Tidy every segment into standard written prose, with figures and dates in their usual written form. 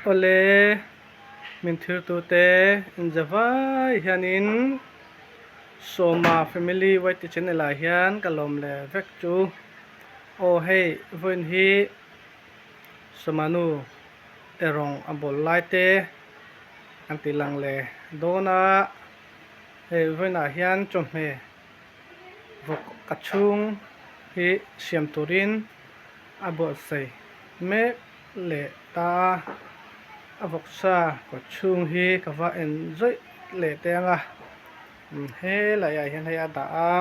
Awle, min thirtute inza vai hianin Sawma Family YT Channel ah hian ka lawm leh vek chu. Aw hei vawiin hi Sawma nu erawng a bawl lai te kan tih lang leh dawn a, hei vawiinah hian chawhmeh vawk ka chhung hi siam turin a buatsaih mek leh ta a, a vawksa kawt chhung hi ka va en zawih leh teh ang a, helai ah hian hei a dah a,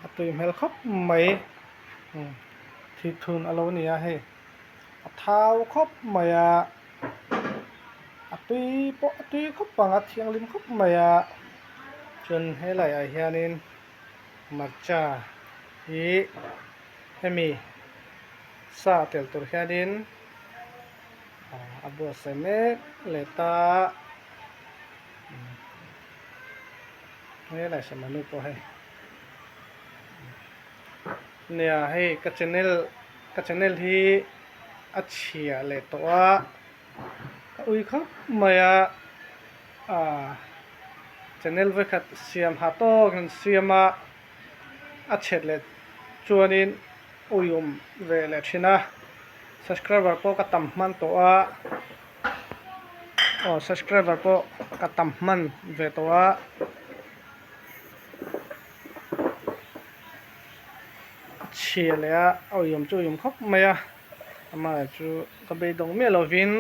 a tui hmel khawp mai, thithun a lo ni a hei a thau khawp mai a, a tui pawh a tui khawp ang a thianghlim khawp mai a, chuan helai ah hianin hmarcha hi hemi sa tel tur hianin a buatsaih mek leh ta helai samanu pawh hei nia hei ka channel ka channel hi a chhia leh tawh a ka ui khawp mai a ah channel vawikhat siam ha tawk an siam a a chhet leh chuanin uiawm ve leh thin a subscriber pawh ka tam hman tawh a aw subscriber pawh ka tam hman ve tawh a. A chhia leh a a uiawm chu uiawm khawp mai a amah chu ka beidawng miah lovin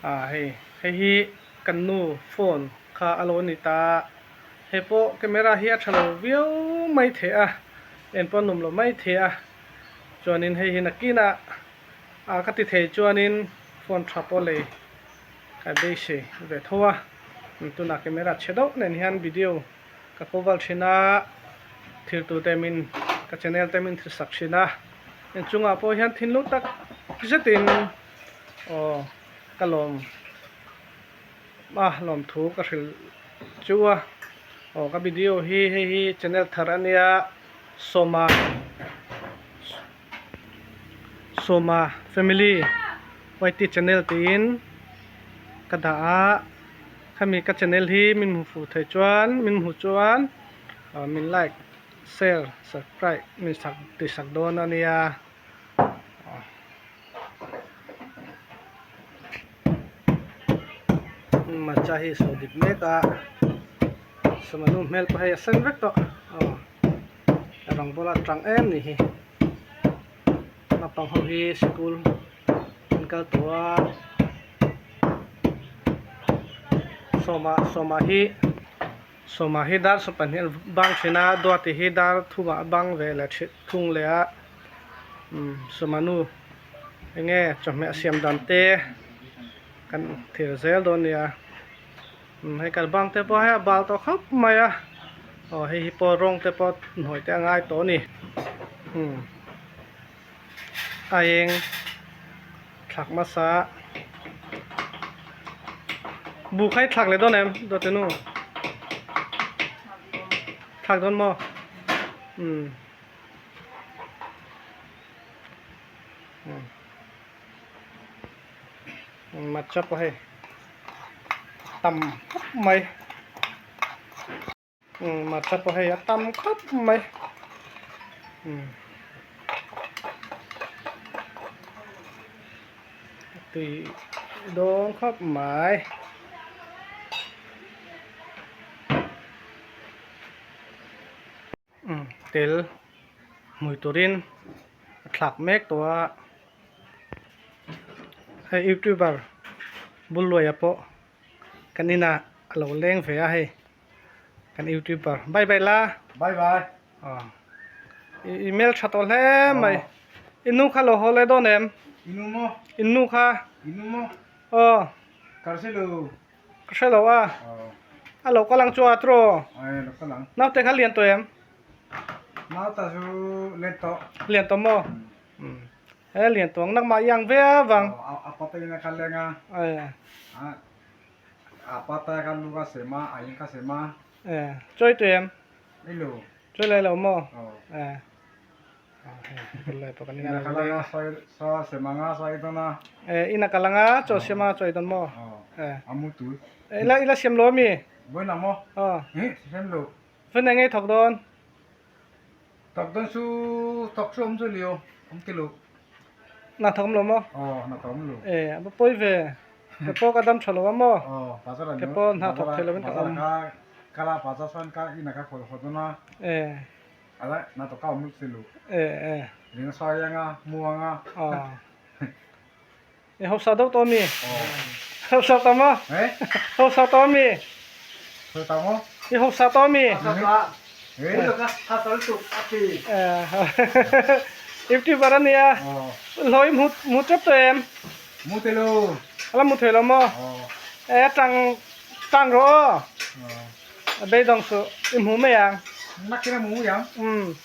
ah hei hei hi kan nu phone kha a lo ni ta a hei pawh camera hi a tha lo viau mai thei a en pawh a nuam lo mai thei a chuanin hei hi nakinah ah ka ti thei chuanin phone tha pawh lei ka beisei ve tho a tunah camera chhe deuh nen hian video. Ka cover thin a, thiltute min ka channel te min thil sak thin a, inchungah pawh hian thinlung tak zetin aw ka lawm a lawmthu ka hrilh chu a, aw ka video hi hei hi channel thar a nia Sawma Sawma family YT channel tiin ka dah a. Khami ka channel hi min hmu fuh thei chuan min hmu chuan min like share subscribe min sak ti sak dawn a nia. Hmarcha hi sawi dik mek a sawmanu hmel pawh hei a sen vek tawh aw rawng bawla tang em ni hi naupang ho hi sikul an kal tawh a. Sawma sawma hi sawma hi dar saw pahnih an bang thin a duati hi dar thumah a bang ve leh thin thung leh a umm sawma nu eng nge chawhmeh a siam dan te kan thlir zel dawn a nia umm hei kal bang te pawh hei a bal tawh khawp mai a aw hei hi pawh rawng te pawh hnuai te a ngai tawh a ni umm. A eng thlak hmasa bu kha i thlak leh dawn em dawt enu thlak dawn maw umm matcha pawh hei tam khawp mai. Hmarcha pawh hei a tam khawp mai a tui dawn khawp mai tel hmui turin a thlak mek tawh a hei youtuber bul luaia pawh kan inah a lo leng ve a hei. Kan youtuber bye bye la. Bye bye. Aw. I mail tha tawh hle mai. I nu kha lo haw leh dawn em? I nu maw? I nu kha. I nu maw? Aw. Ka hre lo. Ka hre lo a. Aw. A lo kal ang chu a tro. Ai lo kal ang. Naute kha lian tawh em? Nauta chu lian tawh. Lian tawh maw? Um. He lian tawh ang nakmah i ang ve avang. Aw a pate in a kal leng a. Ai. A A pata ka lu ka sem a, a in ka sem a. Eh, chawi tui em? Ei lo. Chawi lai lo maw? Aw. Eh. Ina kal anga chaw siam anga chaw ei dawn a. Ina kal anga chaw siam anga chaw ei dawn maw? A mu tui. Ila ila siam lo ami? Vawiin ah maw? Siam lo. Vawiin ah ngei thawk dawn? Thawk dawn chu thawk chu awm chu lio awm ti lo. Na thawk awm lo maw? Aw na thawk awm lo. A va pawi ve. Ke pawh ka dam tha lo a maw? Aw bazar ah Ke pawh hna thawk thei lo in ka awm. Bazar ah ka kal a bazar chuan ka inah ka haw dawn a. Ala na to ka mu silu. Eh eh. Ring sawi anga mu anga. Ah. E hausa deuh tawh mi? Oh. Hausa tawh maw? Eh? Hausa tawh mi? Hausa tawh maw? I hausa tawh mi? Hausa tawh. Eh? Eh. YouTuber ania. Oh. Hlawh i hmu tep tawh em? Mu thei lo. Ala mu thei lo maw? Oh. Eh tang tang rawh aw. Oh. A beidawng suh, i hmu mai ang. Nakin a hmu mai ang. Umm.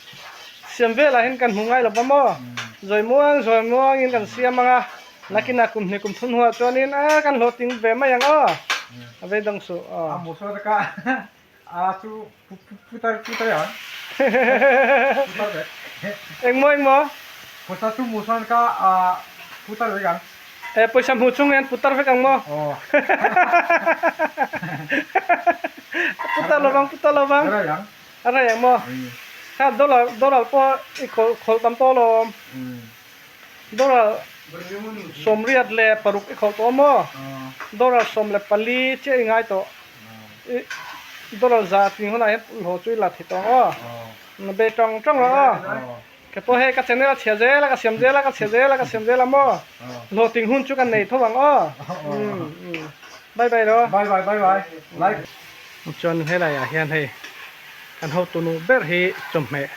Siam velah hian kan hmu ngai lo va maw? Zawi muang zawi muangin kan siam ang a, nakinah kum hnih kum thum hnuah chuanin a kan hlawhtling ve mai ang aw. A beidawng suh aw. A hmu saw taka a chu putar putar ang. Putar vek. Engmaw engmaw? Pawisa chu hmu sawn ka a putar vek ang. E pawisa hmu chung hian putar vek ang maw? Aw. Putar lo vang putar lo vang. A rai ang. A rai ang maw? Kha dollar dollar pawh i khawl khawl tam tawh lo. Dollar 80 leh 6 i khawl tawh maw? Dollar 14 chiah i ngai tawh. I dollar 100 tling hunah hian hlawh chu i la thei tawh ang aw. Be tawng tawng rawh aw. Ke pawh hei ka channel a chhia zel a, ka siam zel a, ka chhia zel a, ka siam zel a maw? Hlawhtling hun chu kan nei tho ang aw. Bye bye rawh. Bye bye bye bye. Like. Chuan helai ah hian hei kan hotunu ber hi chawhmeh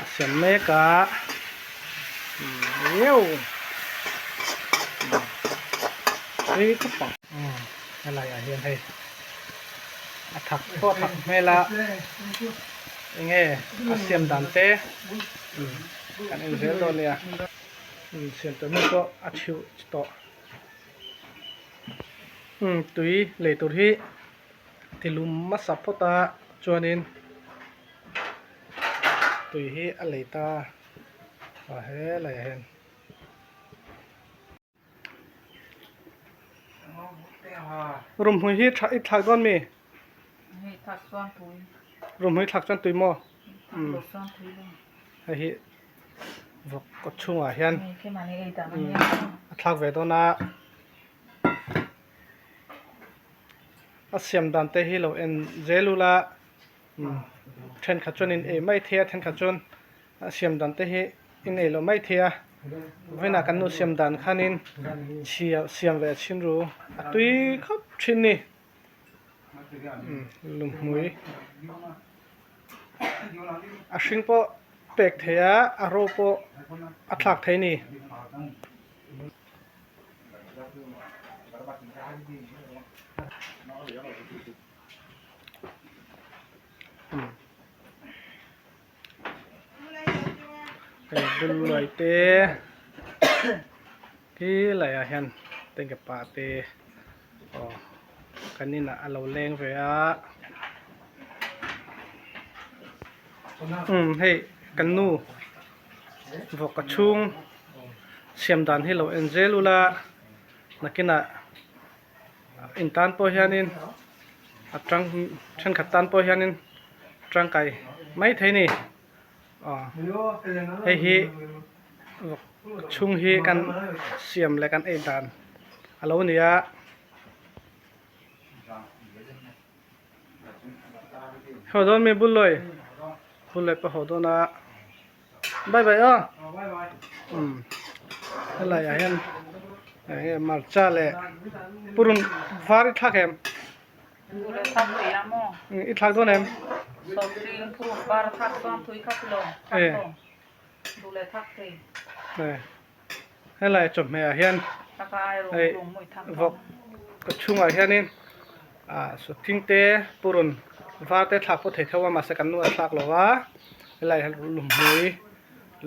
a siam mek a. Riau. Tui khawp ang. Helai ah hian hei a thak pawh a thak hmel a. Enge a siam dan te kan en zel dawn nia siam tur hmun pawh a chhiu tawh tui lei tur hi ti lum hmasa phawt a chuanin tui hi a lei ta a helai ah hian. Rumhmui hi tha i thlak dawn mi? Rumhmui thlak chuan tui maw? Hei hi vawk kawt chhungah hian a thlak ve dawn a. A siam dan te hi lo en zel ula thenkhat chuan in ei mai thei a thenkhat chuan A siam dan te hi i nei lo mai thei a, vawiinah kan nu siam dan khanin chhia siam ve a chhin ru a tui khawp thin ni. Lumhmui a hring pawh pek thei a, a ro pawh a thlak thei ni. Hei bul luai te khi laiah hian tengke pa te aw kan inah a lo leng ve a umm hei kan nu vawk a chhung siam dan hi lo en zel ula nakinah in tan pawh hianin a tang thenkhat tan pawh hianin tangkai mai thei a ni aw hei hi vawk chhung hi kan siam leh kan ei dan a lo ni a. Haw dawn mi bul lawi bul lawi pawh haw dawn a bye bye aw umm helai ah hian enge hmarcha leh purun var i thlak em i thlak dawn em helai chawhmeh ah hian hei vawk ka chhungah hianin ah sawhthing te purun var te thlak pawh thei theuh a mahse kan nu a thlak lo a helai hian lumhmui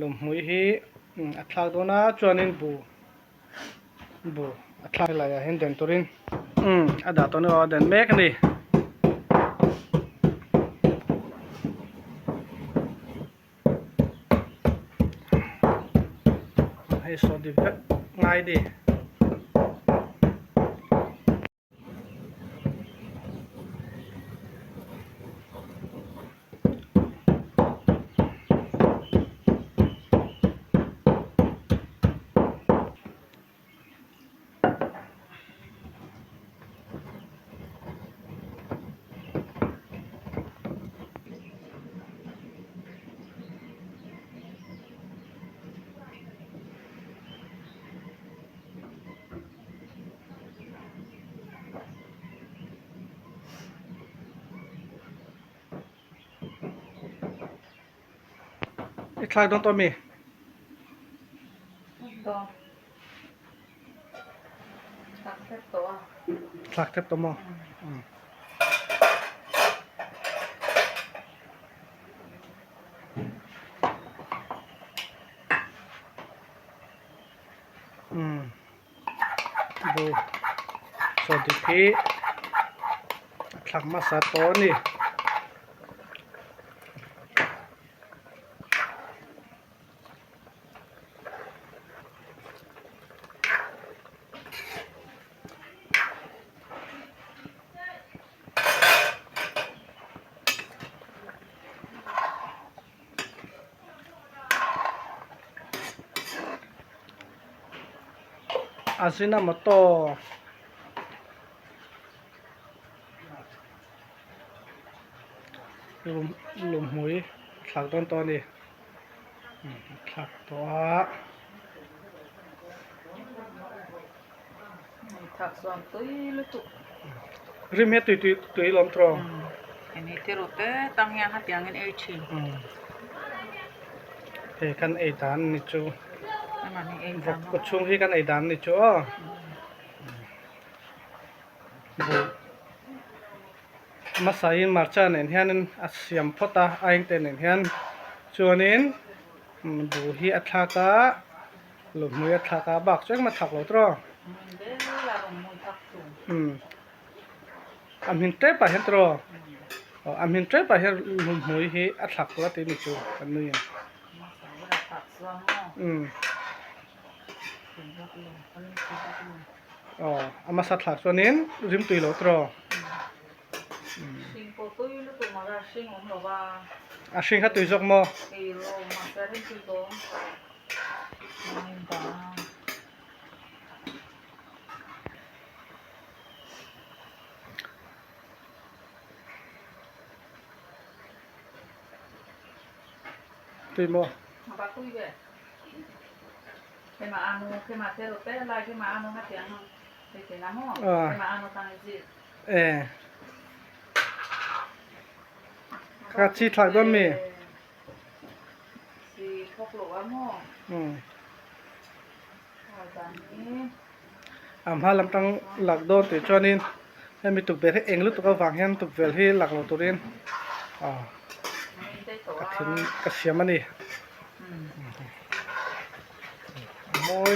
lumhmui hi a thlak dawn a chuanin buh buh a thlak helai ah hian den turin umm a dah tawh a den mek a ni. Hei saw dip vek ngai ni. I thlak dawn tawh ami? Dawn. Thlak tep tawh a. Thlak tep tawh maw? Umm bu saw dik hi a thlak hmasa tawh a ni. Ajinomoto lum lumhmui a thlak dawn tawh a ni a thlak tawh a. Rim hi a tui tui tui lawm tawh hei kan ei dan ni chu vawk kaw chhung hi kan ei dan ni chu aw buh hmasa in hmarcha nen hianin a siam phawt a a engte nen hian chuanin buh hi a thlak a. Lawmhmui a thlak a bak chu engmah thlak lo tawh a. Umm a hmin tep ah hian tawh aw a hmin tep ah hian lawmhmui hi a thlak tur a tih ni chu kan nui ang umm aw a hmasa thlak chuanin rimtui lo tawh a. A hring kha tui zawk maw? Tui maw? E Kha chi thlak dawn mi? A hma lam tang lak dawn tih chuanin hemi tukverh hi eng lutuk avang hian tukverh hi lak lo turin ka thing ka siam a ni. A mawi.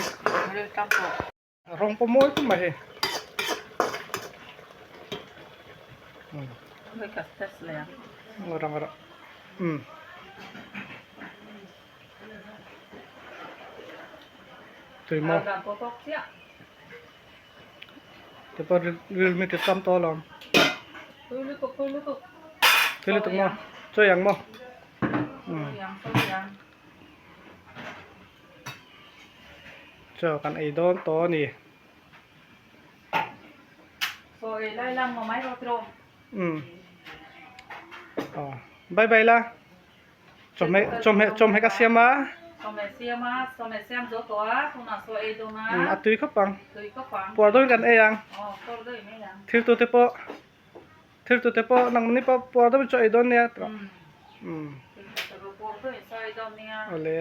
Rawng pawh mawi khawp mai hei. Rang rang umm. Tui maw. Te pawh ril mi ti tam tawh alawm. Tui lutuk maw. Chawi ang maw. Umm. Chaw kan ei dawn tawh a ni. Umm aw bye bye la chawhmeh chawhmeh chawhmeh ka siam a umm a tui khawp ang puar dawin kan ei ang thil tute pawh thil tute pawh nangmahni pawh puar dawin chaw ei dawn nia umm awle.